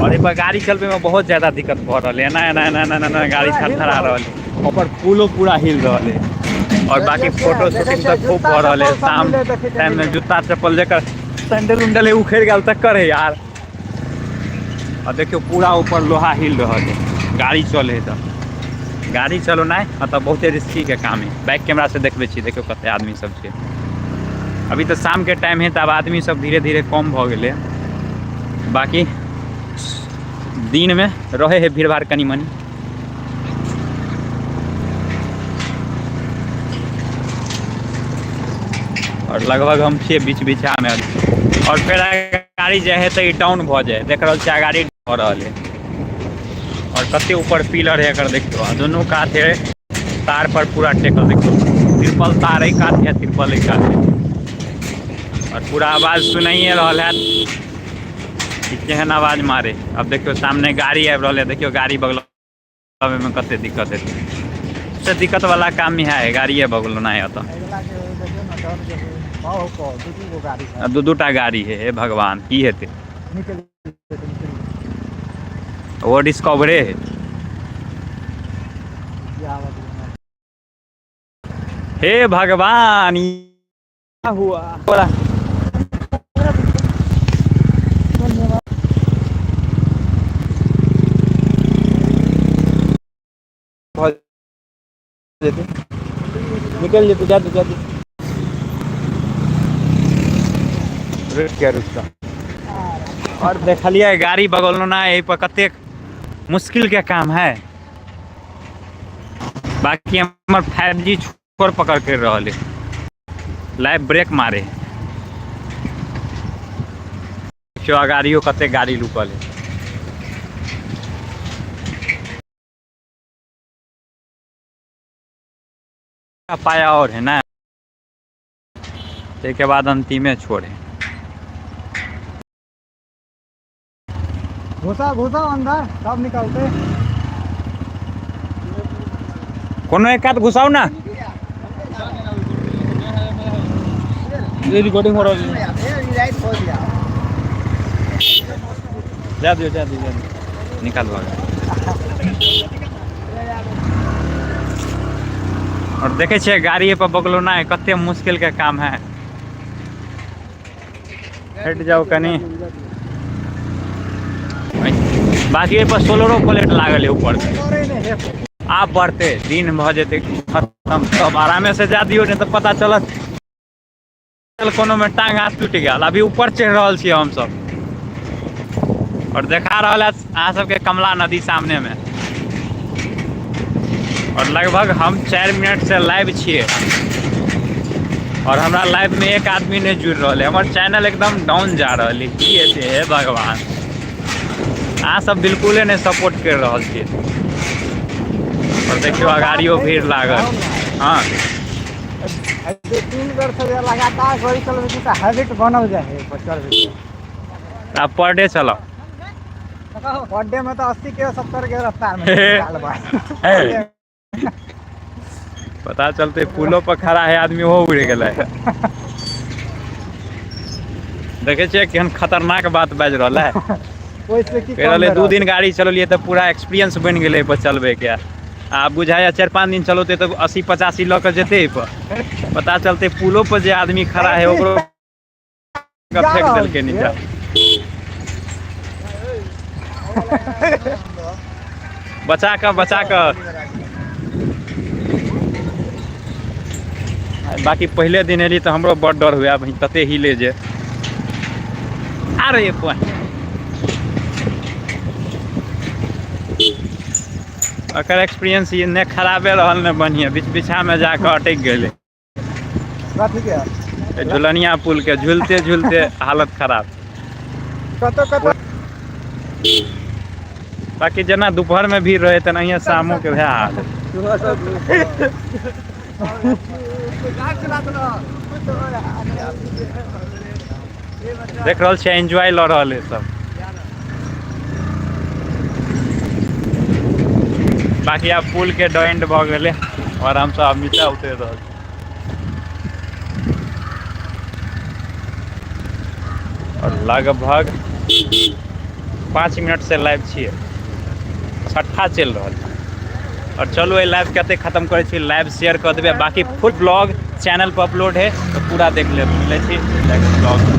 और एहि पर गाड़ी चलबै में बहुत ज्यादा दिक्कत भऽ रहल है। एना एना एना एना एना गाड़ी थरथरा रहल है। ऊपर पुलो पूरा हिल रहल है। और बाकी फोटो शूटिंग तऽ खूब भऽ रहल है। शाम टाइम में जूता चप्पल जकर सैंडल उंडल है उखड़ गेल तकर है यार। और देखियो पूरा ऊपर लोहा हिल रहल है। गाड़ी चले है तऽ गाड़ी चलोनाइ मतलब बहुते रिस्की के काम है। बैक कैमरा से देखबै छी, देखियो कते आदमी सब छै। अभी तऽ शाम के टाइम है तऽ आब आदमी सब धीरे धीरे कम भऽ गेलै। बाकी दिन में रहे है भीड़ भाड़ कनी मनी। और लगभग हम छियै बीच बीचा में। और फेर गाड़ी जे है तऽ ई डाउन भऽ जाए। देख रहल छियै गाड़ी भऽ रहल है। और कते ऊपर पिलर है एकर देखियौ। आ दुनू कात है तार पर पूरा टेकल देखियौ। तिरपल तार एहि कात है, तिरपल एहि कात है। और पूरा आवाज सुनाइए रहल है कि केहन आवाज मारे। अब देखियौ सामने गाड़ी आबि रहल है। देखियौ गाड़ी बगलमे में कते दिक्कत हेतै। सबसे दिक्कत वाला काम इएह है, गाड़िए बगलना है एतऽ। आ दू दूटा गाड़ी है। हे भगवान की हेतै। ओ डिस्कवरे है। हे भगवान हुआ निकल जेतै, जा दे, जा दे। रुक गया, रुक गया। और देखलिए गाड़ी बगल ना एहि पर कतेक मुश्किल के काम है। बाकी हमर 5G छोड़ पकड़ कर रहल है, लाइव ब्रेक मारे। देखियो अगाड़ियो कते गाड़ी रुकल है। पाया और है ना, ताहिके बाद अंतिमे छोड़े। घुसा घुसा अंदर सब निकलते। कोनो एक हाथ घुसाओ ना। ये रिकॉर्डिंग हो रहा है। जा दियो, जा दियो, जा दियो। निकाल भाग। और देखे छियै गाड़ी पर बगलो ना है, कते मुश्किल के काम है। हट जाओ कनी। बाकी एहि पर सोलरो प्लेट लागल है ऊपर। आब बढ़ते दिन भऽ जेतै खत्म, तब आरामे से जा दियौ, नहीं तऽ पता चलत कोनो में टांग हाथ टूटि गेल। अभी ऊपर चढ़ि रहल छियै हमसब और देखा रहल है अहाँ सबके कमला नदी सामने में। और लगभग हम 4 मिनट से लाइव छियै और हमरा लाइव में एक आदमी नहीं जुड़ रहल है। हमर चैनल एकदम डाउन जा रहल है। की हेतै हे भगवान, अहाँ सब बिल्कुले नहीं सपोर्ट कर रहल छियै। और देखियौ अगाड़ियो भीड़ लागल। हाँ 3 बेर से लगातार गाड़ी चलबै छी तऽ हैबिट बनल जाइ है पर चढ़बै के। आब पर डे चलाओ। पर डे में तऽ 80 के 70 के रफ्तार में चलबै। पता चलते पुलो पर खड़ा है आदमी, ओहो उड़ गेलै। देखे छियै केहन खतरनाक बात बाजि रहल है। ओहिसँ की कहि रहलै 2 दिन गाड़ी चललियै तऽ पूरा एक्सपीरियंस बनि गेलै एहि पर चलबै के। आ बुझाइए 4-5 दिन चलौतै तऽ 80-85 लऽ कऽ जेतै एहि पर। पता चलतै पुलो पर जे आदमी खड़ा है ओकरो फेंक देलकै नीचा। बचा कऽ, बचा कऽ। बाकी पहिले दिन एली तऽ हमरो बड़ डर हुए, भाई तते हिले जे। अरे एकर एक्सपीरियंस ये ने खराबे रहल ने बढ़िया, बीच बीछा में जाके अटकि गेलै। कथी के? झुलनिया पुल के झूलते झूलते हालत खराब। कतौ कतौ। बाकी जेना दोपहर में भीड़ रहे तेनाहिए शामो के भए हाल। देख रहल छियै एंजॉय लऽ रहल है सब। बाकी आब पुल के डॉइंट भऽ गेलै और हम सब आब नीचा उतरि रहल छी। और लगभग 5 मिनटसँ लाइव छियै, छठा चलि रहल छै। आओर चलू एहि लाइव के एतै खतम करै छी। लाइव शेयर कऽ देबै, बाकी फुल ब्लॉग चैनल पर अपलोड है तऽ पूरा देख लेब। मिलै छी नेक्स्ट ब्लॉग।